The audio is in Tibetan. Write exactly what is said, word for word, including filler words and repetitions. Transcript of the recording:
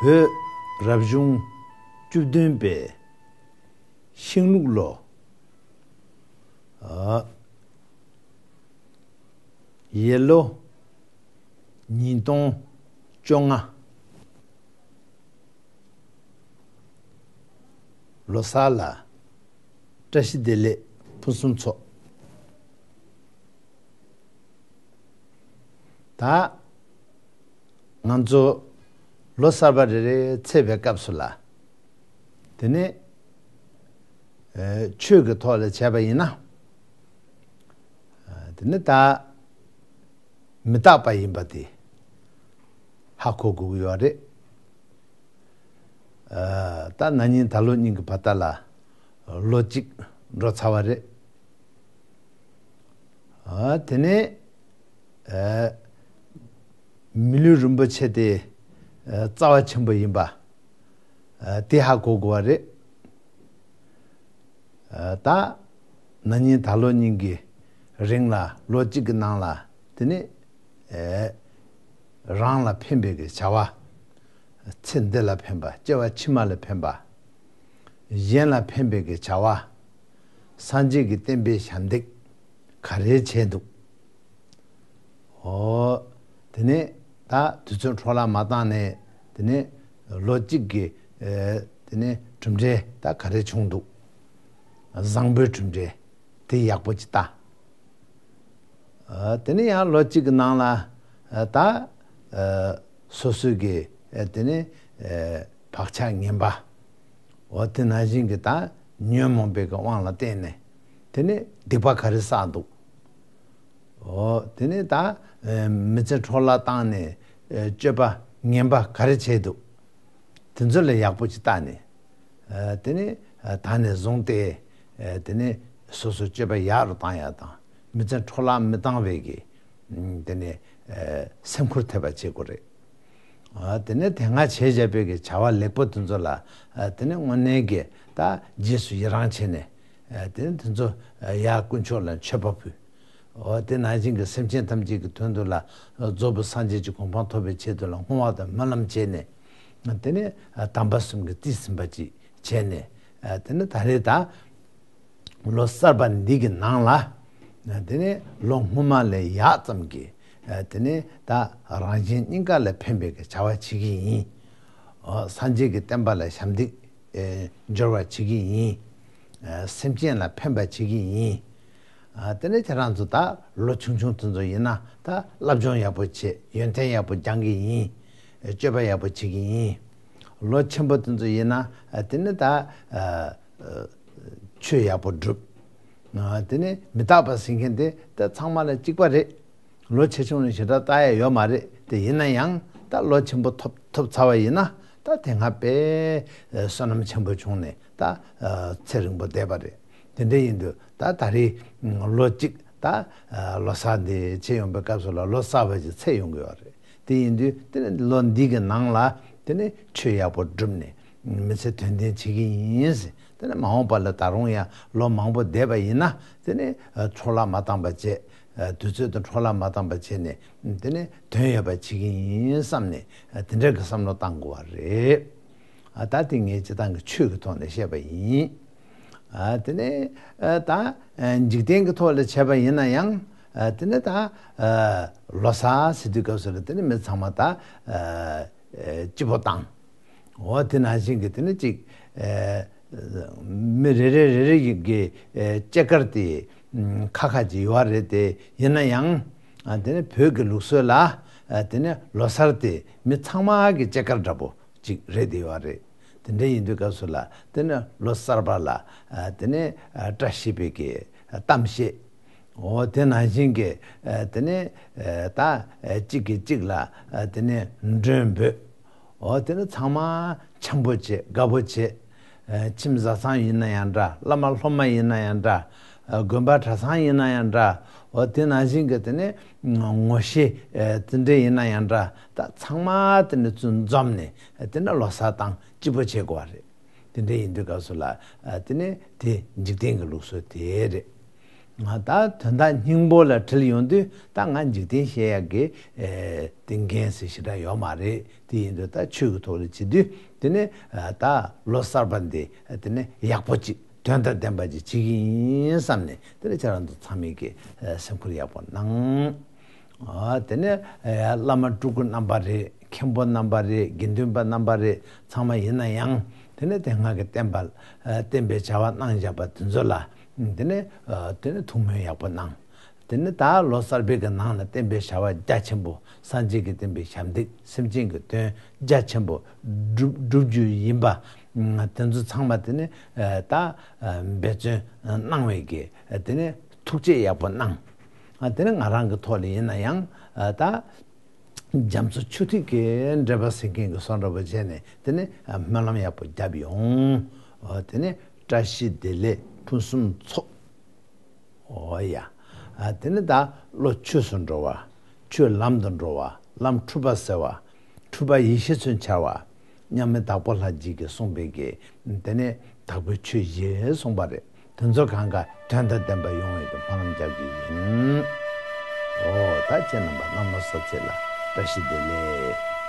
བོད་རབ་བྱུང་བཅུ་བདུན་པའི་ཤིང་ལུག་ལོ། ཨ། ཡར་ལོ་ཉིས་སྟོང་བཅོ་ལྔ། ལོ་གསར་ལ་བཀྲ་ཤིས་བདེ་ལེགས་ཕུན་སུམ་ཚོགས། ད་ང་ཚོ་ལོ་གསར་པ་རེ་རེ་ཚེས་པའི་སྐབས་སུ་ལ། དེ་ནས་ཨ་ཆོས་ཀྱི་ཐོག་ལ་བྱས་པ་ཡིན་ན། ཨ་དེ་ནས་ད་མི་རྟག་པ་ཡིན་པ་དེ་ཧ་གོ་དགོས་ཀྱི་ཡོད་རེད། ཨ་ད་ན་ནིང་ད་ལོ་གཉིས་ཀྱི་བར་ཐག་ལ་ལོ་གཅིག་འགྲོ་ཚར་བ་རེད། ཨ་དེ་ནས་ཨ་མི་ལུས་རིན་པོ་ཆེ་དེ་ཨ་རྩ་བ་ཆེན་པོ་ཡིན་པ་ཨ་དེ་ཧ་གོ་དགོས་པ་རེད། ཨ་ད་ན་ནིང་ད་ལོ་གཉིས་ཀྱི་རིང་ལ་ལོ་གཅིག་གི་ནང་ལ་དེ་ནས་ཨ་རང་ལ་ཕན་པའི་གི་བྱ་བ། ཚེ་འདི་ལ་ཕན་པ། སྐྱེ་བ་ཕྱི་མ་ལ་ཕན་པ། གཞན་ལ་ཕན་པའི་གི་བྱ་བ། སངས་རྒྱས་ཀྱི་བསྟན་པའི་ཞབས་འདེགས་ག་རེ་བྱས་འདུག། ཨོ། དེ་ནས་ད་དུས་ཚོད་འཕྲོ་བརླག་མ་བཏང་ནས། དེ་ནས་ལོ་གཅིག་གི་ཨེ་དེ་ནས་གྲུབ་འབྲས་ད་ག་རེ་བྱུང་འདུག། བཟང་པོའི་གྲུབ་འབྲས་དེ་ཡག་པོ་ཅིག་ལྟ། ཨ་དེ་ནས་ཡང་ལོ་གཅིག་གི་ནང་ལ་ཨ་ད་ཨ་སོ་སོའི་གི་ཨ་དེ་ནས་ཨ་བག་ཆགས་ངན་པ། འོ་དེ་ནང་བཞིན་གྱི་ད་ཉོན་མོངས་པའི་གི་དབང་ལ་བརྟེན་ནས་དེ་ནས་སྡིག་པ་ག་རེ་བསགས་འདུག། འོ་དེ་ནས་ད་ཨ་མི་ཚེ་འཕྲོ་བརླག་བཏང་ནས་ཨ་སྤྱོད་པ་ངན་པ་ག་རེ་བྱས་འདུག། དེ་ཚོ་ལ་ཡག་པོ་ཅིག་བལྟས་ནས། ཨ་དེ་ནས་ཨ་ད་ནས་བཟུང་སྟེ་ཨ་དེ་ནས་སོ་སོ་སྤྱོད་པ་ཡག་རུ་བཏང་ཡག་དང་། མི་ཚེ་འཕྲོ་བརླག་མི་བཏང་བའི་གི་ཨ་དེ་ནས་ཨ་སེམས་ཁུར་ཐེབས་པ་བྱེད་དགོས་རེད། ཨ་དེ་ནས་དེ་སྔ་བྱས་བཞག་པའི་གི་བྱ་བ་ལེགས་པོ་དེ་ཚོ་ལ་ཨ་དེ་ནས་དངོས་གནས་ཀྱི་ད་རྗེས་སུ་ཡི་རང་བྱས་ནས། ཨ་དེ་ནས་དེ་ཚོ་ཨ་ཡར་དཀོན་མཆོག་ལ་མཆོད་པ་ཕུལ། འོ་དེ་ནང་བཞིན་གྱི་སེམས་ཅན་ཐམས་ཅད་ཀྱི་དོན་དུ་ལ་རྫོགས་པའི་སངས་རྒྱས་ཀྱི་གོ་འཕང་ཐོབ་པའི་ཆེད་དུ་ལ་བསྔོ་བ་དང་སྨོན་ལམ་བྱས་ནས། དེ་ནས་དམ་པ་གསུམ་གྱི་རྩིས་ཟིན་པ་ཅིག་བྱས་ནས། དེ་ནས་ད་རེས་ད་ལོ་གསར་པ་འདི་གི་ནང་ལ། དེ་ནས་ལོ་སྔོན་མ་ལས་ཡག་ཙམ་གྱི། དེ་ནས་ད་རང་གཞན་གཉིས་ཀ་ལ་ཕན་པའི་གི་བྱ་བ་བྱེད་ཀྱི་ཡིན། འོ་སངས་རྒྱས་ཀྱི་བསྟན་པ་ལ་ཞབས་འདེགས། ཨེ་འབྱོར་བ་བྱེད་ཀྱི་ཡིན། ཨ་སེམས་ཅན་ལ་ཕན་པ་བྱེད་ཀྱི་ཡིན། ཨ་དེ་ནས་ཁྱེད་རང་ཚོ་ད་ལོ་ཆུང་ཆུང་དེ་ཚོ་ཡིན་ན་ད་བསླབ་སྦྱོང་ཡག་པོ་བྱེད། ཡོན་ཏན་ཡག་པོ་སྦྱང་གི་ཡིན། ཨེ་སྤྱོད་པ་ཡག་པོ་བྱེད་ཀྱི་ཡིན། ལོ་ཆེན་པོ་དེ་ཚོ་ཡིན་ན་ཨ་དེ་ནས་ད་ཨ་ཨ་ཆོས་ཡག་པོ་སྒྲུབ། ཨ་དེ་ནས་མི་རྟག་པ་ཟེར་མཁན་དེ་ད་ཚང་མ་ལ་གཅིག་པ་རེད། ལོ་ཆེ་ཆུང་ནི་ཞེ་དྲག་ལྟ་ཡ་ཡོད་མ་རེད། དེ་ཡིན་ན་ཡང་ད་ལོ་ཆེན་པོ་ཐོབ་ཐོབ་ཚར་བ་ཡིན་ན་ད་དེ་སྔ་དཔེ་བསོད་ནམས་ཆེན་པོ་བྱུང་ནས་ད་ཚེ་རིང་པོ་བསྡད་པ་རེད། དེ་འདྲ་ཡིན་དུས་ད་ད་རེས་ལོ་གཅིག་ད་ལོ་གསར་འདི་བྱེད་ཡོང་པའི་སྐབས་སུ་ལ་ལོ་གསར་པ་ཅིག་ཚེས་ཡོང་གི་ཡོད་རེད། དེ་ཡིན་དུས་དེ་ནི་ལོ་འདི་གི་ནང་ལ་དེ་ནི་ཆོས་ཡག་པོ་བསྒྲུབས་ནས་མི་ཚེ་དོན་ལྡན་བྱེད་ཀྱི་ཡིན་ཟེར། དེ་ནི་མ་འོངས་པ་ལ་ད་རུང་ཡང་ལོ་མང་པོ་བསྡད་པ་ཡིན་ན་དེ་ནི་འཕྲོ་བརླག་མ་བཏང་པ་བྱས། ཨ་དུས་ཚོད་དང་འཕྲོ་བརླག་མ་བཏང་པ་བྱས་ནས་དེ་ནས་དོན་ཡོད་པ་བྱེད་ཀྱི་ཡིན་བསམ་ནས་ཨ་དེ་འདྲ་གི་བསམ་བློ་བཏང་དགོས་པ་རེད། ཨ་ད་དེ་ངས་སྤྱིར་བཏང་གི་ཆོས་ཀྱི་ཐོག་ནས་བཤད་པ་ཡིན། ཨ་དེ་ནས་ཨ་ད་ཨ་འཇིག་རྟེན་གྱི་ཐོག་ལ་བྱས་པ་ཡིན་ན་ཡང་ཨ་དེ་ནས་ད་ཨ་ལོ་གསར་ཟེར་དུས་སྐབས་སུ་ལ་དེ་ནས་མི་ཚང་མ་ད་ཨ་ཨ་སྐྱིད་པོ་བཏང་། འོ་དེ་ནང་བཞིན་གྱི་དེ་ནི་གཅིག་ཨེ་མི་རེ་རེ་རེ་རེ་ཡི་གི་ཨེ་སྐྱེས་སྐར་དེ་ཨམ་ཁ་ཁ་ཅིག་ཡོད་རེད་དེ། ཡིན་ན་ཡང་ཨ་དེ་ནི་བོད་ཀྱི་ལུགས་སྲོལ་ལ་ཨ་དེ་ནི་ལོ་གསར་དེ་མི་ཚང་མ་གི་སྐྱེས་སྐར་འདྲ་པོ་ཅིག་རེད་དེ་ཡོད་རེད། དེ་འདྲ་ཡིན་དུས་སྐབས་སུ་ལ་དེ་ནི་ལོ་གསར་པ་ལ་ཨ་དེ་ནི་ཨ་བཀྲ་ཤིས་པའི་གི་གཏམ་བཤད། འོ་དེ་ནང་བཞིན་གྱི་ཨ་དེ་ནས་ཨ་ད་ཨ་གཅིག་གིས་གཅིག་ལ་ཨ་དེ་ནས་མགྲོན་འབོད། འོ་དེ་ནས་ཚང་མ་འཆམ་པོ་བྱེད། དགའ་པོ་བྱེད། ཨ་ཁྱིམ་བཟའ་ཚང་ཡིན་ན་ཡང་འདྲ། བླ་མ་སློབ་མ་ཡིན་ན་ཡང་འདྲ། ཨ་དགོན་པ་གྲྭ་ཚང་ཡིན་ན་ཡང་འདྲ། འོ་དེ་ནང་བཞིན་གྱི་དེ་ནས་ངོ་ཤེས་ཨ་དེ་འདྲ་ཡིན་ན་ཡང་འདྲ། ད་ཚང་མ་དེ་ནས་ཚུར་འཛོམས་ནས་ཨ་དེ་ནས་ལོ་གསར་བཏང་སྐྱིད་པོ་བྱེད་དགོས་པ་རེད། དེ་འདྲ་ཡིན་དུས་སྐབས་སུ་ལ་ཨ་དེ་ནས་དེ་འཇིག་རྟེན་གྱི་ལུགས་སྲོལ་དེ་རེད། ང་ད་དོན་དག་སྙིང་པོ་ལ་དྲིལ་ཡོང་དུས་ད་ང་འཇིག་རྟེན་བཤད་ཡག་གི་ཨེ་ཏིང་འགན་ཟེར་ཞེ་དྲག་ཡོད་མ་རེད། དེ་ཡིན་དུས་ད་ཆོས་ཀྱི་ཐོག་ལ་བྱེད་དུས་དེ་ནས་ཨ་ད་ལོ་གསར་པ་འདི་དེ་ནས་ཡག་པོ་ཅིག་དོན་དང་ལྡན་པ་ཅིག་བྱེད་ཀྱི་ཡིན་བསམ་ནས་དེ་ནས་ཁྱེད་རང་ཚོ་ཚང་མས་ཀྱི་ཨ་སེམས་ཁུར་ཡག་པོ་གནང་། ཨ་དེ་ནས་ཨ་བླ་མ་སྤྲུལ་སྐུ་རྣམ་པ་རེད། མཁན་པོ་རྣམ་པ་རེད། དགེ་འདུན་པ་རྣམ་པ་རེད། ཚང་མ་ཡིན་ན་ཡང་དེ་ནས་དེ་སྔ་གི་བསྟན་པ་ཨ་བསྟན་པའི་བྱ་བ་གནང་བཞག་པ་དེ་ཚོ་ལ་དེ་ནས་ཨ་དེ་ནས་ཐུགས་སྨོན་ཡག་པོ་གནང་། དེ་ནས་ད་ལོ་གསར་པའི་གི་ནང་ལ་བསྟན་པའི་བྱ་བ་རྒྱ་ཆེན་པོ། སངས་རྒྱས་ཀྱི་བསྟན་པའི་ཞབས་འདེགས། སེམས་ཅན་གྱི་དོན་རྒྱ་ཆེན་པོ་སྒྲུབ་སྒྲུབ་རྒྱུ་ཡིན་པ། ཨ་དེ་ཚོ་ཚང་མ་དེ་ནས་ཨ་ད་ཨ་འབད་བརྩོན་གནང་བའི་གི་དེ་ནས་ཐུགས་རྗེ་ཡག་པོ་གནང་། ཨ་དེ་ནས་ང་རང་གི་ཐོག་ལ་ཡིན་ན་ཡང་ཨ་ད་རྒྱ་མཚོ་ཆུ་ཐིགས་ཀྱི་འགྲེལ་པ་ཟེར་མཁན་གྱི་བཟོ་འདྲ་པོ་བྱས་ནས་དེ་ནས་ཨ་སྨོན་ལམ་ཡག་པོ་བརྒྱབ་ཡོང་། ཨ་དེ་ནས་བཀྲ་ཤིས་བདེ་ལེགས་ཕུན་སུམ་ཚོགས། ཨོ་ཡ། ཨ་དེ་ནི་ད་བློ་ཆོས་སུ་འགྲོ་བ། ཆོས་ལམ་དུ་འགྲོ་བ། ལམ་འཁྲུལ་པ་སེལ་བ། འཁྲུལ་པ་ཡེ་ཤེས་སུ་འཆར་བ། མཉམ་མེད་དྭགས་པོ་ལྷ་རྗེ་གིས་གསུངས་པའི་གི་དེ་ནས་དྭགས་པོའི་ཆོས་བཞི་གསུངས་པ་རེད། དེ་ཚོ་གང་ག་དོན་དང་ལྡན་པ་ཡོང་བའི་གི་སྨོན་ལམ་རྒྱག་གི་ཡིན། ཨོ་ད་ཁྱེད་རྣམ་པ་གནམ་ལོ་གསར་ཚེས་ལ་བཀྲ་ཤིས་བདེ་ལེགས།